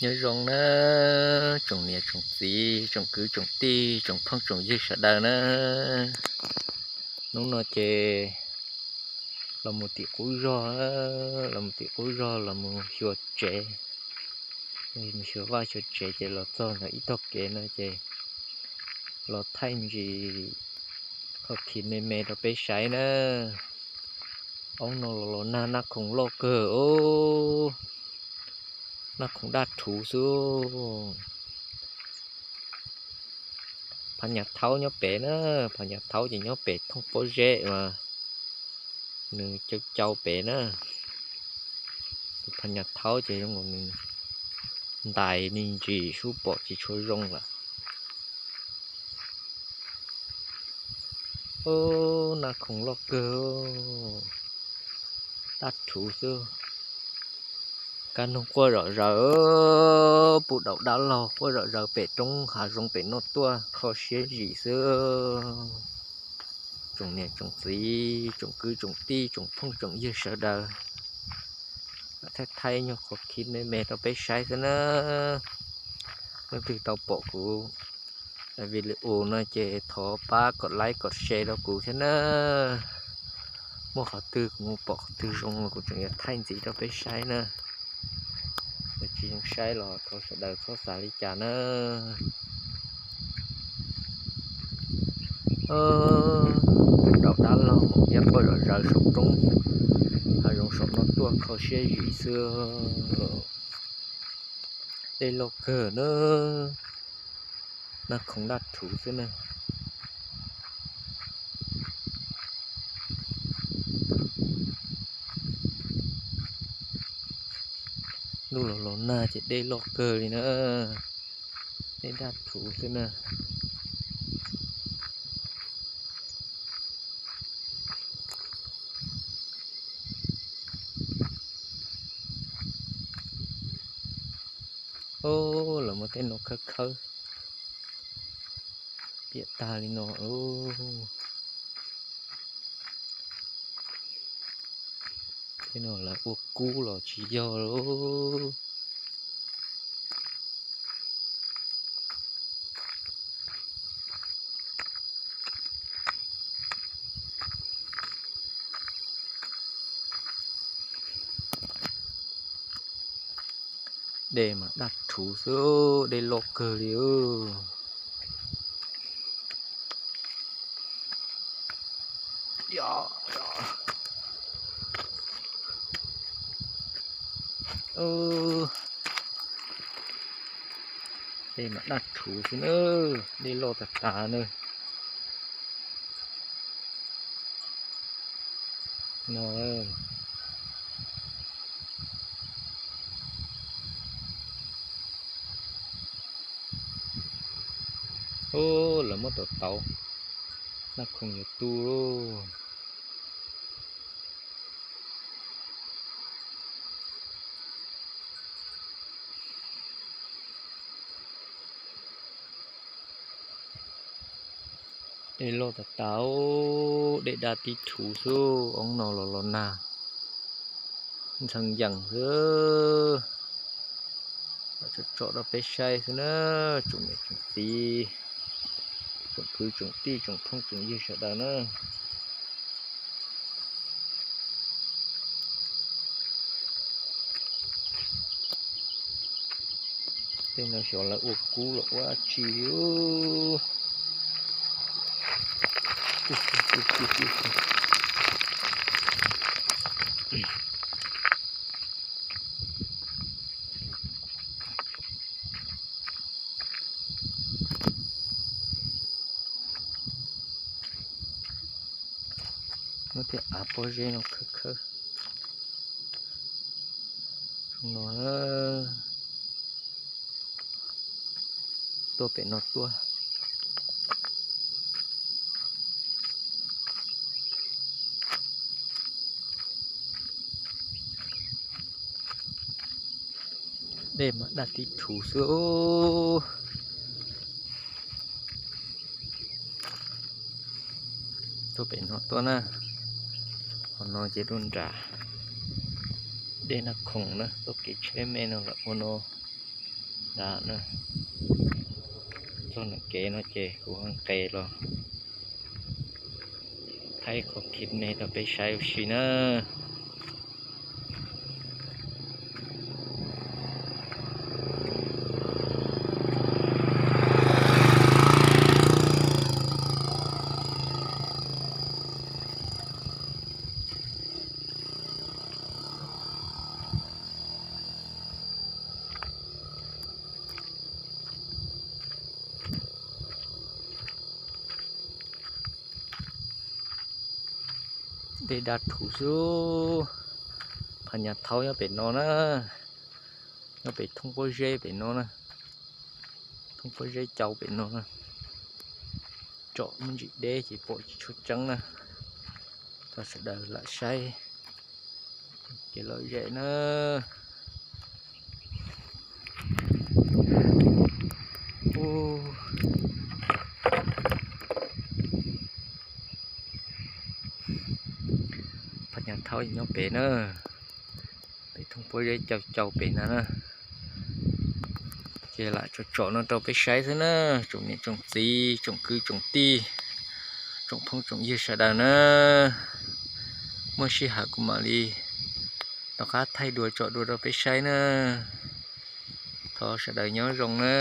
Nyob zoo na, tsoom niam tsoom txiv, tsoom kwv tsoom tij, tsoom phooj tsoom ywg sawv daws na. Hnub no ces los mus tim qub zog, los mus tim qub zog los mus xyuas tsev, mus xyuas vaj xyuas tsev ces los txog ntawm ib tog kev no ces los thaij ntsis qhov khiv me me rau peb saib na. Oob no los los nag, nag khoom loj kawg os, nag khoom daj rhuv xwb. Phav Nyas Thaub nyob pem na, Phav Nyas Thaub ces nyob pem thooj pob zeb mas nws cau cau pem na. Tus Phav Nyas Thaub ces zoo nkaus nws ntais me ntsis sub pom tsis tshua zoo lawm. Nag khoom loj kawg, daj rhuv xwb. Kab noog quaj zom zaws, puj daum dab laug quaj zom zaws pem roob hav zoov pem no tuaj kho siab zim xwb. Tsoom niam tsoom txiv, tsoom kwv tsoom tij, tsoom phooj tsoom ywg sawv daws, thaij thaij nyuag qhov khiv me me rau peb saib xwb na. Leej twg tau pom kuv video no ces thov pab kom like kom share rau kuv thiab na. Muaj qhov twg kuv mus pom qhov twg zoo los kuv tseem yuav thaij ntxiv rau peb saib na. Yog tsis zoo saib los thov sawv daws txhob xav li cas na. Puj daum dab laug mus iab quaj zom zaws saum roob hav zoov saum no tuaj kho siab zim xwb. Dej loj kawg na, nag khoom daj rhuv xwb na. Ntuj los los nag ces dej loj kawg li na, dej daj rhuv xwb na. Lawv muab tej no khawb khawb piam tag li no. Tej no lawv ua kub los tsis yog lauj. Dej mas daj rhuv xwb, dej loj kawg li. Dej mas daj rhuv xwb na, dej loj tas tas na. No, lawv muab tau tauv, nag khoom yuav tu lauj. Dej loj tas tas, dej daj tib rhuv xwb, oob no los los nag ntxhee yees xwb. Tsom tsom rau peb saib xwb na, tsoom niam tsoom txiv, tsoom kwv tsoom tij, tsoom phooj tsoom ywg sawv daws na. Tej no xyov lawv ua kub los ua dab tsi li. Muab tej av pob zeb no khawb khawb no. Tuaj pem no tuaj. Dej mas daj tib rhuv xwb. Tuaj pem no tuaj na. Qhov no ces rau nram dej Naj Khoom na, txoj kev tsheb me no lawm ua no. Ntawd na, txog nram kev no ces kuv nqes los thaij qhov clip no rau peb saib ua si na. Dej daj rhuv xwb. Phab Nyab Thaub nyob pem no na, nyob pem thoob pob zeb pem no na, thoob pob zeb cau pem no na. Tsom me ntsis deb ces pom tsis tshua tseeb na. Thov sawv daws lam saib kev lom zem na. Phab Nyab Thaub nyob pem na, pem thoob pob zeb cau cau pem na na. Ces lam tsom tsom no rau peb saib xwb na, tsoom niam tsoom txiv tsoom kwv tsoom tij, tsoom phooj tsoom ywg sawv daws na. Muaj sij hawm kuv mam li rov qab thaij dua tsom dua rau peb saib na. Thov sawv daws nyob zoo na.